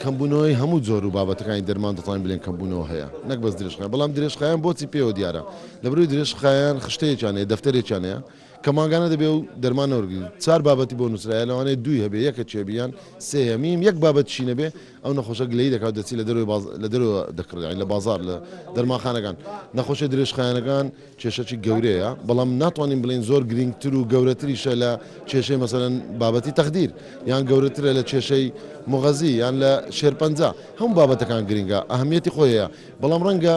کەمبوونەوەی هەموو جۆر و بابەتەکانی دەرمان دەتوانین بلێن کەمبوونەوە هەیە نەک بەس درێژخایەن، بەڵام درێژخایەن بۆچی پێوە دیارە؟ لەبەرئەوەی درێژخایەن خشتەیەکیان هەیە، دەفتەرێکیان هەیە کە مانگانە دەبێ و دەرمان نەوەرگری چار بابەتی بۆ نووسرایە لەوانەیە دووی هەبێ یەکەکی هەبێ یان سێیەمیم یەک بابەتیشی نەبێ ئەو نەخۆشە گلەیی دەکات و دەچی لە دەرەوەی باز لە دەرەوە دەکڕێ یانی لە بازاڕ لە دەرمانخانەکان نەخۆشیە درێژخایەنەکان کێشەکی گەورەیە بەڵام ناتوانین بڵێین زۆر گرینگتر و گەورەتریشە لە کێشەی مەسەلەن بابەتی تەخدیر یان گەورەترە لە کێشەی موغەزی یان لە شێرپەنجە هەموو بابەتەکان گرینگە ئەهمیەتی خۆی هەیە بەڵام ڕەنگە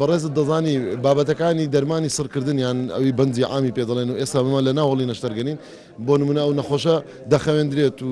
بەڕێزت دەزانی بابەتەکانی دەرمانی سڕکردن یان ئەوی بەنجی عامی پێ دەڵێن و ئێستا بمە لە ناوەڵی نەشتەرگەنین بۆ نمونە ئەو نەخۆشە دەخەوێندرێت و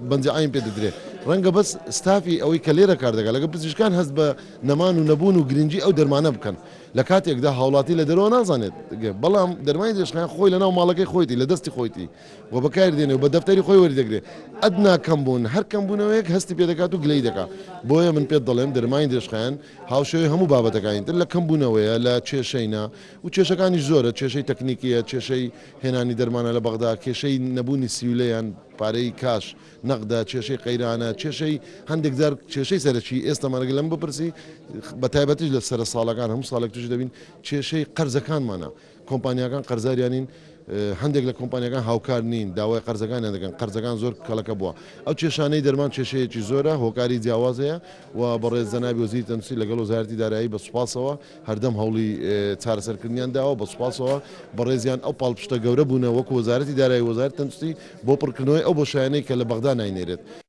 بەنجی عامی پێ دەدرێت ڕەنگە بەس ستافی ئەوەی کە لێرە کار دەکات لەگە پزیشکان هەست بە نەمان و نەبوون و گرنگی ئەو دەرمانە بکەن لە کاتێکدا هاوڵاتی لە دەرەوە نازانێت، بەڵام دەرمانی درێژخایەن خۆی لەناو ماڵەکەی خۆیتی، لە دەستی خۆیتی و بەکاری دێنێ و بە دەفتەری خۆی وەریدەگرێ. ئەدنا کەمبوون، هەر کەمبوونەوەیەک هەستی پێدەکات و گلەیی دەکات. بۆیە من پێت دەڵێم دەرمانی درێژخایەن هاوشێوەی هەموو بابەتەکانی تر لە کەمبوونەوەیە، لە کێشەینە و کێشەکانیش زۆرە، کێشەی تەکنیکییە، کێشەی هێنانی دەرمانە لە بەغدا، کێشەی نەبوونی سیولە یان پارەی کاش، نەقدە، کێشەی قەیرانە، کێشەی هەندێک جار کێشەی سەرەکی ئێستامان ئەگەر لەم بپرسی بە تایبەتیش لە سەرە ساڵەکان هەموو ساڵێک تووشی دەبین کێشەی قەرزەکانمانە کۆمپانیاکان قەرزاریانین هەندێک لە کۆمپانیاکان هاوکار نین داوای قەرزەکانیان دەکەن قەرزەکان زۆر کەڵەکە بووە ئەو کێشانەی دەرمان کێشەیەکی زۆرە هۆکاری جیاواز هەیە و بەڕێز جەنابی وەزیری تەندروستی لەگەڵ وەزارەتی دارایی بە سوپاسەوە هەردەم هەوڵی چارەسەرکردنیان داوە، بە سوپاسەوە بەڕێزیان ئەو پاڵپشتە گەورە بوونە وەکو وەزارەتی دارایی و وەزارەتی تەندروستی بۆ پڕکردنەوەی ئەو بۆشایانەی کە لە بەغدا ناینێرێت.